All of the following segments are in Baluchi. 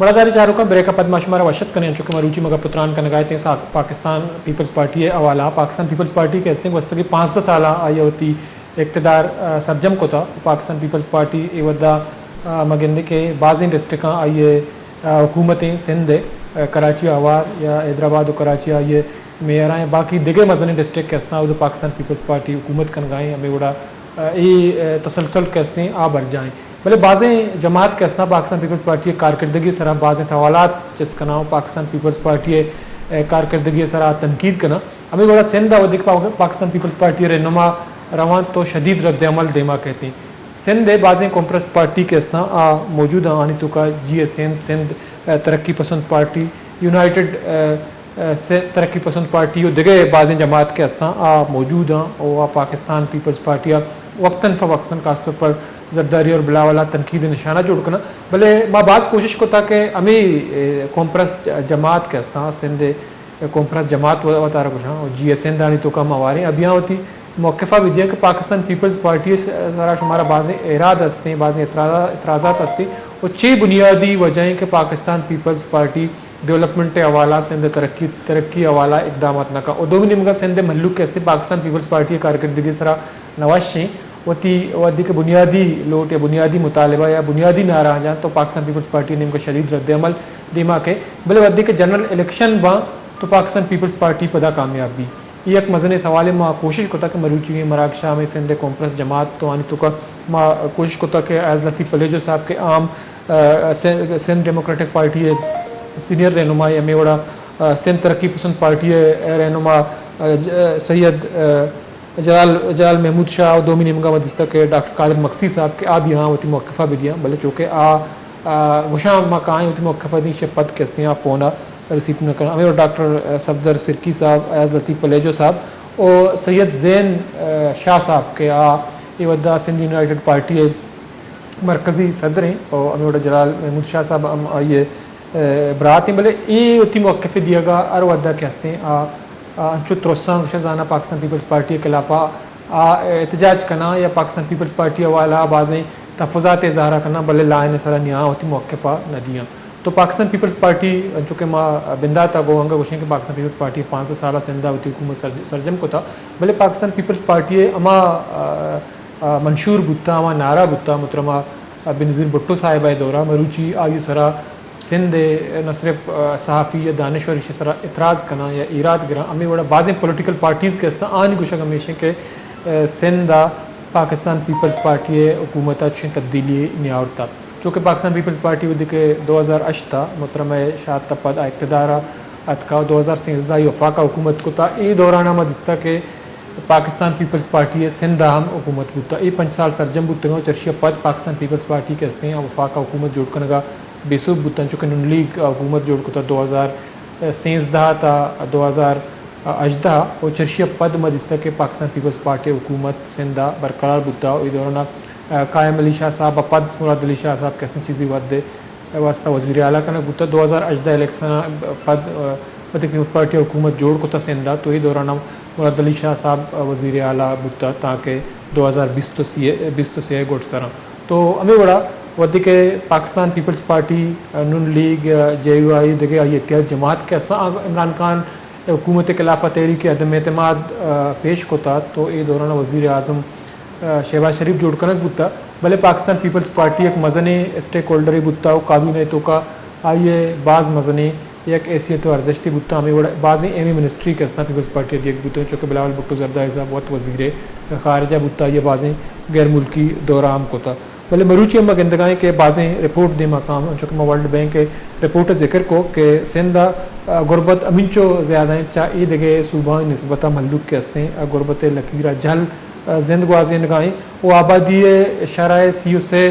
مڑاداری چاروکاں، بریک ءَ پد ما شمارا وش اتک کنیں، انچو کہ مروچی مگہ پتران کنگا اتیں سا-، پاکستان پیپلز پارٹی ءِ حوالہ ءَ۔ پاکستان پیپلز پارٹی کہ استیں گوستگیں پانزدہ سالاں آئی ءَ وتی اقتدار، آ، سرجم کتا۔ پاکستان پیپلز پارٹی اے وھدا، آ، ما گندیں کہ بازیں ڈسٹرکاں آئی ءِ، آ، حکومتیں، سندھ ءِ، آ، کراچی ءَ ہوار یا حیدرآباد و کراچی ءَ آئی ءِ میئراں یا باقی دگہ مزنیں ڈسٹرکٹ کہ استاں، اود پاکستان پیپلز پارٹی حکومت کنگائیں، ہمے وڑا، آ، اے، آ، تسلسل کہ استیں آ برجائیں۔ بلے بازیں جماعت کہ استاں پاکستان پیپلز پارٹی ءِ کارکردگی ءِ سرا بازیں سوالات چست کناں و پاکستان پیپلز پارٹی ءِ، آ، کارکردگی ءِ سرا تنقید کناں۔ ہمے وڑا سندھ ءَ وھدے کہ پا-، پاکستان پیپلز پارٹی ءِ رہنما روان تو شدید رد عمل دیما کہتیں۔ سندھ ءِ بازیں قوم پرست پارٹی کہ استاں آ موجود آں، آنی توکا جی اے سندھ، سندھ، آ، ترقی پسند پارٹی، یونائیٹڈ، آ، آ، سندھ ترقی پسند پارٹی و دگہ بازیں جماعت کہ استاں آ موجود آں و آ پاکستان پیپلز پارٹی ءَ وقتاً فوقتاً خاص طور پر زرداری اور بلاول ءَ تنقید ءِ نشانہ جوڑ کناں۔ بلے ما باز کوشش کتا کہ ہمے، اے، قوم پرست جماعت کہ استاں سندھ ءِ قوم پرست جماعت و-، وتارا گوشاں، و جی اے سندھ آنی توکا ما ہواریں، ابیاں وتی موقف ءَ بدیاں کہ پاکستان پیپلز پارٹی ءِ س-، سرا شمارا بازیں ایراد استیں، بازیں اعتراضا-، اعتراضات استیں، و چے بنیادی وجہ ایں کہ پاکستان پیپلز پارٹی ڈیولپمنٹ ءِ حوالہ، سندھ ءِ ترقی، ترقی ءِ حوالہ اقدامات نہ کن۔ و دومی نیمگا سندھ ءِ مھلوک کہ استیں پاکستان پیپلز پارٹی ءِ کارکردگی ءِ سرا نہ وش ایں، وتی وھدے کہ بنیادی لوٹ یا بنیادی مطالبہ یا بنیادی نعرہ جنت تو پاکستان پیپلز پارٹی ءِ نیمگا شدید رد عمل دیما کئے، بلے وھدے کہ جنرل الیکشن باں تو پاکستان پیپلز پارٹی پدا کامیاب بی۔ اے یک مزنیں سوالے۔ ما کوشش کتا کہ مروچی مراگش ءَ ہمے سندھ ءِ قوم پرست جماعت تو آنی توکا ما کوشش کتا کہ ایاز لطیف پلیجو صاحب کہ عام، آ، سندھ، سندھ ڈیموکریٹک پارٹی ءِ سینئر رہنما ایں، ہمے وڑا، آ، سندھ ترقی پسند پارٹی ءِ رہنما، آ، ج-، آ، سید، آ، جلال، جلال محمود شاہ و دومی نیمگا ما دیستا کہ ڈاکٹر قادر مگسی صاحب کہ آ بیاں وتی موقف ءَ بدیاں، بلے چونکہ آ، آ، گوشاں ما کائیں وتی موقف ءَ دیں، شپ پد کہ استیں آ فون ءَ ریسیو نہ کناں۔ ہمے وڑ ڈاکٹر، آ، صفدر سرکی صاحب، ایاز لطیف پلیجو صاحب و سید زین، آ، شاہ صاحب کہ آ اے وھدا سندھ یونائیٹڈ پارٹی ءِ مرکزی صدر ایں و ہمے وڑا جلال محمود شاہ صاحب ہم آئی ءِ، آ، برات ایں، بلے اے وتی موقف ءِ دیگا ہر وھدا کہ استیں آ، آ، انچو ترساں گوشے زاناں پاکستان پیپلز پارٹی ءِ خلاف ءَ آ احتجاج کناں یا پاکستان پیپلز پارٹی ءِ حوالہ ءَ بازیں تحفظات ءِ اظہار ءَ کناں، بلے لائن ءِ سرا نیاں وتی موقف ءَ نہ دیاں۔ تو پاکستان پیپلز پارٹی، انچو کہ ما بندات ءَ گوں انگہ گوشیں کہ پاکستان پیپلز پارٹی پانزدہ سال ءَ سندھ ءَ وتی حکومت سر-، سرجم کتا، بلے پاکستان پیپلز پارٹی ءِ ہما، آ، آ، منشور بوتا، ہما نعرہ بوتا، محترمہ بینظیر بھٹو صاحبہ ءِ دورا مروچی آئی ءِ سرا سندھ ءِ نہ صرف، آ، صحافی یا دانشور ایشی ءِ سرا اعتراض کناں یا ایراد گراں، ہمے وڑا بازیں پولیٹیکل پارٹیز کہ استاں، آنی گوشگ ہمیش ایں کہ، آ، سندھ ءَ پاکستان پیپلز پارٹی ءِ حکومت ءَ چشیں تبدیلی نیاورتا۔ چونکہ پاکستان پیپلز پارٹی وھدے کہ دو ہزار ہشت ءَ محترمہ شہادت ءَ پد آ اقتدار ءَ اتکا، دو ہزار سیزدہ ءَ وفاق ءَ حکومت کتا، اے دوران ءَ ما دیستا کہ پاکستان پیپلز پارٹی ءِ سندھ ءَ ہم حکومت بوتا۔ اے پنچ سال سرجم بوتگاں و چرشی ءَ پد پاکستان پیپلز پارٹی کہ استیں آ وفاق ءَ حکومت جوڑ کنگ ءَ بے سوب بوتاں، چونکہ نون لیگ ءَ حکومت جوڑ کتا دو ہزار سیزدہ تا دو ہزار ہژدہ و چرشی ءَ پد ما دیستا کہ پاکستان پیپلز پارٹی ءِ حکومت سندھ ءَ برقرار بوتا و اے دوران ءَ قائم علی شاہ صاحب ءَ پد مراد علی شاہ صاحب کہ استیں چیزے وھد ءِ واسطہ وزیر اعلیٰ کنگ بوتا۔ دو ہزار ہژدہ الیکشن ءَ پد، آ، وھدے کہ پیپلز پارٹی ءَ حکومت جوڑ کتا سندھ ءَ، تو اے دوران ءَ مراد علی شاہ صاحب وزیر اعلیٰ بوتا تاکہ دو ہزار بیست و سے، بیست و سے ءِ گڈسراں۔ تو ہمے وڑا وھدے کہ پاکستان پیپلز پارٹی، آ، نون لیگ، آ، جے یو آئی، دگہ آئی اتحادی جماعت کہ استاں، آ، عمران خان حکومت ءِ خلاف ءَ تحریک عدم اعتماد، آ، پیش کتا، تو اے دوران ءَ وزیر اعظم، آ، شہباز شریف جوڑ کنگ بوتا، بلے پاکستان پیپلز پارٹی یک مزنیں اسٹیک ہولڈرے بوتا و کابینہ ءِ توکا آئی ءِ باز مزنیں یک حیثیت و ارزشتے بوتا۔ ہمے وڑ بازیں اہمیں منسٹری کہ استاں پیپلز پارٹی ءَ دیگ بوتگ، چونکہ بلاول بھٹو زرداری صاحب وت وزیر خارجہ بوتا، آئی ءَ بازیں غیر ملکی دورہ ہم کتا۔ بلے مروچی ہم ما گندگائیں کہ بازیں رپورٹ دیما کاں، انچو کہ ما ورلڈ بینک ءِ رپورٹ ءِ ذکر کو کہ سندھ ءَ غربت ہمینچو زیادہ انت چہ اے دگہ صوبہاں نسبت ءَ مھلوک کہ استیں غربت ءِ لکیر ءَ جھل زند گوازینگائیں و آبادی ءِ شرح ءِ سی و سے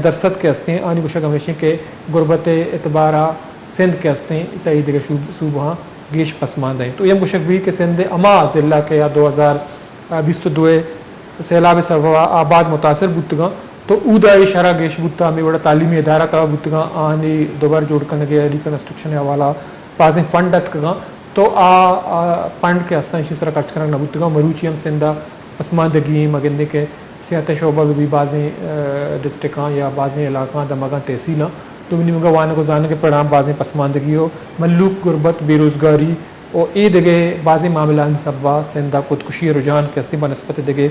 درسد کہ استیں، آنی گوشگ ہمیش انت کہ غربت ءِ اعتبار ءَ سندھ کہ استیں چہ اے دگہ شوب-، صوبہاں گیش پسماندہ انت۔ تو اے ہم گوشگ بیت کہ سندھ ءِ ہما ضلع کہ آ دو ہزار بیست و دو ءِ سیلاب ءِ سبب ءَ آ باز متاثر بوتگاں، تو اودا اے شرح گیش بوتگ، ہمے وڑا تعلیمی ادارہ تباہ بوتگاں، آہانی دوبر جوڑ کنگ ءِ ریکنسٹرکشن ءِ حوالہ ءَ بازیں فنڈ اتکگاں، تو آ، آ فنڈ کہ استاں ایشی سرا خرچ کنگ نہ بوتگاں۔ مروچی ہم سندھ ءَ پسماندگی ایں، ما گندیں کہ صحت ءِ شعبہ بہ بی بازیں، آ، ڈسٹرکاں یا بازیں علاقاں، دمگاں، تحصیلاں دومی نیمگا وانگ و زانگ ء پڑاں بازیں پسماندگی و مھلوک غربت، بے روزگاری و اے دگہ بازیں معاملہانی سببا سندھ ء خودکشی ء رجحان کہ استیں بہ نسبت دگہ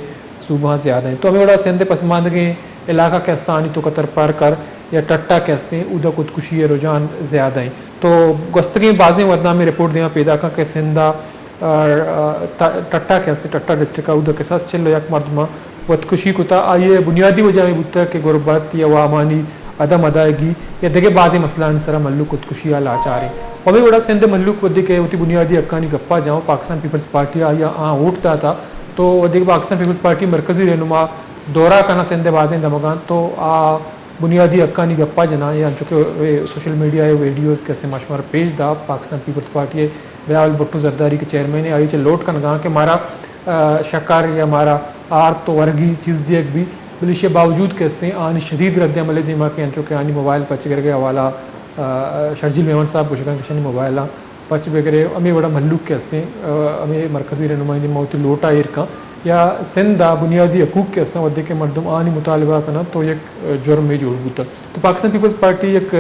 صوبہاں زیادہ انت۔ تو ہمے وڑا سندھ ء پسماندگیں علاقہ کہ استاں آنی توکا ترپارکر یا ٹٹا کہ استیں اودا خودکشی ء رجحان زیادہ انت۔ تو گوستگیں بازیں وھداں ہمے رپورٹ دیما پیداک انت کہ سندھ ء، آ، آ، ٹ-، ٹٹا کہ استیں، ٹٹا ڈسٹرکٹ ء اودا کساس چل و یک مردماں وتکشی کتا، آئی ء بنیادی وجہ ہمے بوتگ کہ غربت یا وامانی عدم ادائیگی یا دگہ بازیں مسئلہانی سرا مھلوک خودکشی ء لاچار انت۔ و ہمے وڑا سندھ ء مھلوک وھدے کہ وتی بنیادی حقانی گپا جاں و پاکستان پیپلز پارٹی ء آئی ء آں ووٹ داتا، تو وھدے کہ پاکستان پیپلز پارٹی ء مرکزی رہنما دورہ کناں سندھ ء بازیں دمگاں، تو آ بنیادی حقانی گپا جناں یا انچو کہ اے سوشل میڈیا ء ویڈیوز کہ استیں ما شمارا پیش دا، پاکستان پیپلز پارٹی ء بلاول بھٹو زرداری کہ چیئرمین ء آئی ء چہ لوٹ کنگاں کہ مارا، آ، شکار یا مارا آرت و ورگی چیز دیگ بی، بلے ایشی ء باوجود کہ استیں آنی شدید رد عمل ء دیما کہ انچو کہ آنی موبائل پچ گرگ ء حوالہ، آ، شرجیل میمن صاحب گوشگاں کہ اشانی موبائلاں پچ بگرے، ہمے وڑا مھلوک کہ استیں، آ، ہمے مرکزی رہنمائی دیما وتی لوٹا ایر کن یا سندھ ء بنیادی حقوق کہ استاں وھدے کہ مردم آنی مطالبہ کناں تو یک، آ، جرمے جوڑ بوتگ۔ تو پاکستان پیپلز پارٹی یک،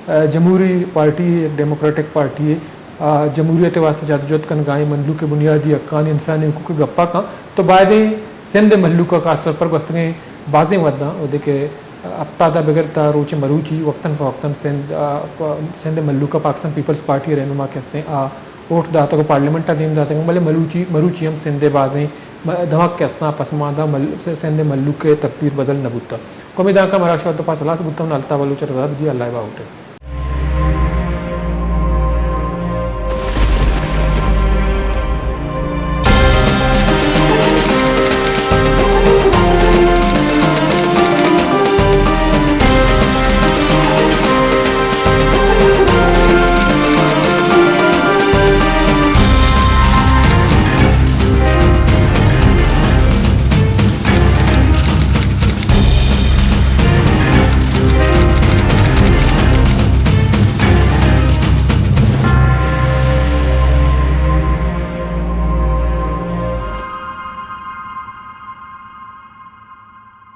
آ، جمہوری پارٹی، یک ڈیموکریٹک پارٹی ء، آ، جمہوریت ء واستہ جدوجہد کنگا ایں، مھلوک ء بنیادی حقانی، انسانی حقوق ء گپا کن، تو بائدیں سندھ ء مھلوک ء خاص طور پر گوستگیں بازیں وھداں، وھدے کہ ہپتاد ء بگر تا روچ مروچی وقتاً فوقتاً سندھ، آ، پ-، سندھ ء مھلوک ء پاکستان پیپلز پارٹی ء رہنما کہ استیں آ ووٹ داتگ و پارلیمنٹ ء دیم داتگ، بلے ملوچی، مروچی ہم سندھ ء بازیں م-، دمگ کہ استاں پسماندہ مل-، س-، سندھ ء مھلوک ء تقدیر بدل نہ بوتگ۔ گوں ہمے دانکاں مراگش ء دپا سلاس بوتگ، نالتا بلوچ ء رضا بدی، اللہ ء باہوٹ ات۔